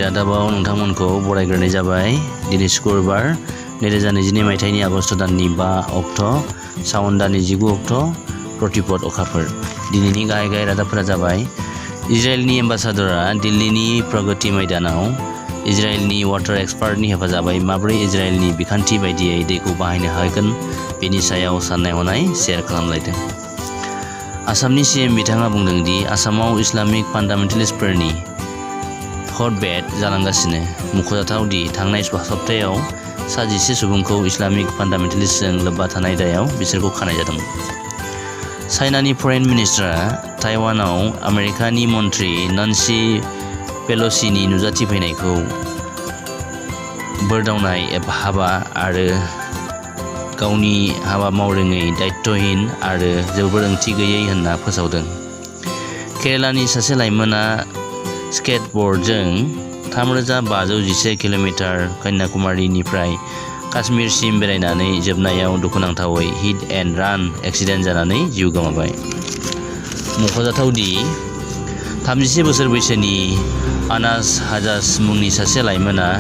रादाबाव नोंथांमोनखौ बरायग्रोनाय जाबाय। दिनै शुक्रबार 2022 मायथाइनि आगस्ट दाननि 5 अक्ट', सावन दाननि 19 अक्ट', प्रतिपद अखाफोर। दिनैनि गाहाय रादाबफोरा जाबाय इजराइलनि एम्बासाडरआ दिल्लीनि प्रगति मैदानाव इजराइलनि वाटार एक्सपार्टनि हेफाजाबै माबोरै इजराइलनि बिखान्थि बायदियै दैखौ बाहायनो हागोन बेनि सायाव साननाय हनाय शेयार खालामलायदों। आसामनि सीएम बिथाङा बुंदों दि आसामाव इस्लामिक फान्डामेन्टेलिस्टफोरनि हटबेड जालांगासिनो। मख'जाथाव दि थांनाय सप्तायाव 11 सुबुंखौ इस्लामिक फान्डामेन्टेलिस्टजों लोब्बा थानाय दायाव बिसोरखौ खानाय जादोंमोन। चाइनानि फरेन मिनिस्टारआ ताइवानाव आमेरिकानि मन्थ्रि नान्सी पेल'सीनि नुजाथिफैनायखौ बोरदावनाय हाबा आरो गावनि हाबा मावरोङै, दायित्वहीन आरो जोबोर ओंथि गैयै होनना फोसावदों। केरेलानि सासे लाइमोनआ स्केटबर्डजों 3511 किल'मिटार कन्याकुमारीनिफ्राय काश्मीरसिम बेरायनानै जोबनायाव दुखुनांथावै हिट एन्ड रान एक्सिडेन्ट जानानै जिउ गोमाबाय। मख'जाथाव दि 31 बोसोर बैसोनि आनास हाजाज मुंनि सासे लाइमोनआ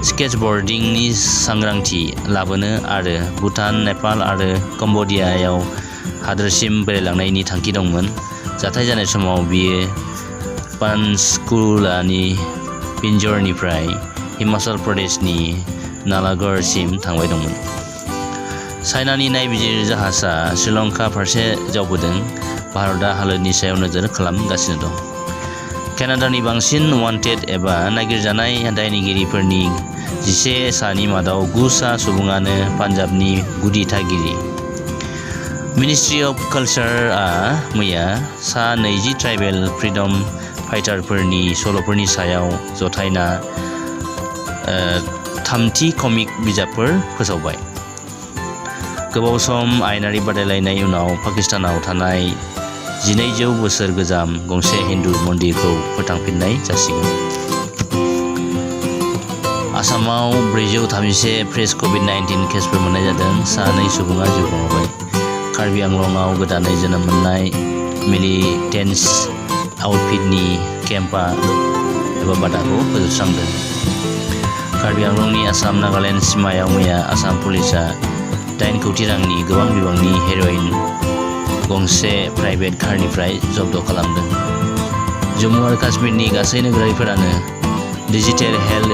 स्केटबर्डिंनि सांग्रांथि लाबोनो आरो भुटान, नेपाल आरो कम्बोडियायाव हादोरसिम बेरायलांनायनि थांखि दंमोन। जाथाय जानाय समाव बियो पानचकुलानि पिन्जरनिफ्राय हिमाचल प्रदेशनि नालागढ़सिम थांबाय दंमोन। चाइनानि नायबिजिर जाहाजआ श्रीलंका फारसे जावबोदों। भारतआ हालोदनि सायाव नोजोर खालामगासिनो दं। केनाडानि बांसिन वान्टेड एबा नागिरजानाय दायनिगिरिफोरनि 11 सानि मादाव 9 सा सुबुङानो पान्जाबनि गुदि थागिरि। मिनिस्ट्रि अफ कालचारआ मैया सा 20 ट्राइबेल फ्रीडम फाइटारफोरनि सल'फोरनि सायाव जथायना 3थि कमिक बिजाबफोर फोसावबाय। गोबाव सम आयेनारि बादायलायनाय उनाव पाकिस्तानाव थानाय 1200 बोसोर गोजाम गंसे हिन्दु मन्दिरखौ फोथांफिननाय जासिगोन। आसामाव 431 फ्रेश कभिड-19 केसफोर मोननाय जादों। सा 2 सुबुङा जिउ गोमाबाय। कार्बि आंलंआव गोदानै जोनोम मोननाय मिलिटेन्स आउटफिटनि केम्पआ एबा बादाखौ फोजोबस्रांदों। कार्बि आंलंनि आसाम नागालेन्ड सिमायाव मैया आसाम पुलिसआ 8 कौटि रांनि गोबां बिबांनि हेर'इन गंसे प्राइभेट कारनिफ्राय जब्द खालामदों। जम्मु आरो काश्मीरनि गासै नोगोरारिफोरानो डिजिटेल हेल्थ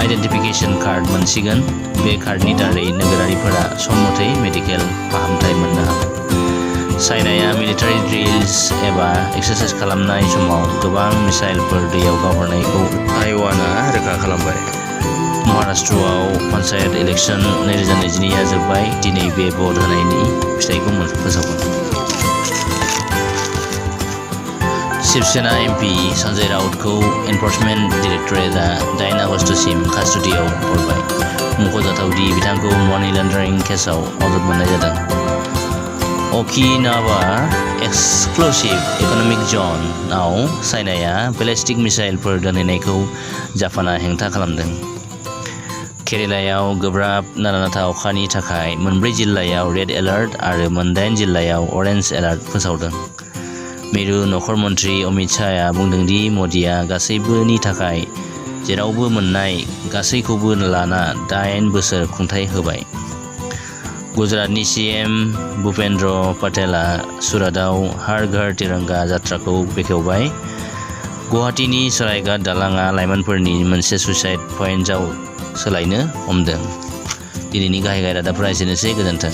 आइडेन्टिफिकेशन कार्ड मोनसिगोन। बे कार्डनि दारै नोगोरारिफोरा सम मथै मेडिकेल फाहामथाय मोननो हागोन। चाइनाया मिलिटारि ड्रिल्स एबा एक्सारसाइज खालामनाय समाव गोबां मिसाइलफोर दैयाव गावहरनायखौ ताइवानआ रोखा खालामबाय। महाराष्ट्रआव पन्चायत इलेक्शन 2022आ जोबबाय। दिनै बे भट होनायनि फिथायखौ फोसावगोन। शिवसेना एमपि सन्जय राउतखौ एनफर्समेन्ट डाइरेक्टरेटआ 8 आगस्तसिम कास्टडियाव हरबाय। मख'जाथाव दि बिथांखौ मानि लन्डारिं केसआव अजद मोननाय जादों। अकिनावा एक्सक्लुसिव इकनमिक जनआव चाइनाया बेलिस्टिक मिसाइलफोर दोनहैनायखौ जापानआ हेंथा खालामदों। केरेलायाव गोब्राब नारानाथा अखानि थाखाय 4 जिल्लायाव रेड एलार्ट आरो 8 जिल्लायाव अरेन्ज एलार्ट फोसावदों। मिरु नखर मन्थ्रि अमित शाहआ बुंदों दि मोदीआ गासैबोनि थाखाय जेरावबो मोननाय गासैखौबो लाना 8 बोसोर खुंथाय होबाय। गुजरातनि सीएम भूपेन्द्र पटेलआ सुरातआव हर घर तिरंगा जात्राखौ बेखेवबाय। गुवाहाटीनि सरायघाट दालांआ लाइमोनफोरनि मोनसे सुइसाइड पइन्टआव सोलायनो हमदों। दिनैनि गाहाय रादाबफोरा एसेनोसै। गोजोन्थों।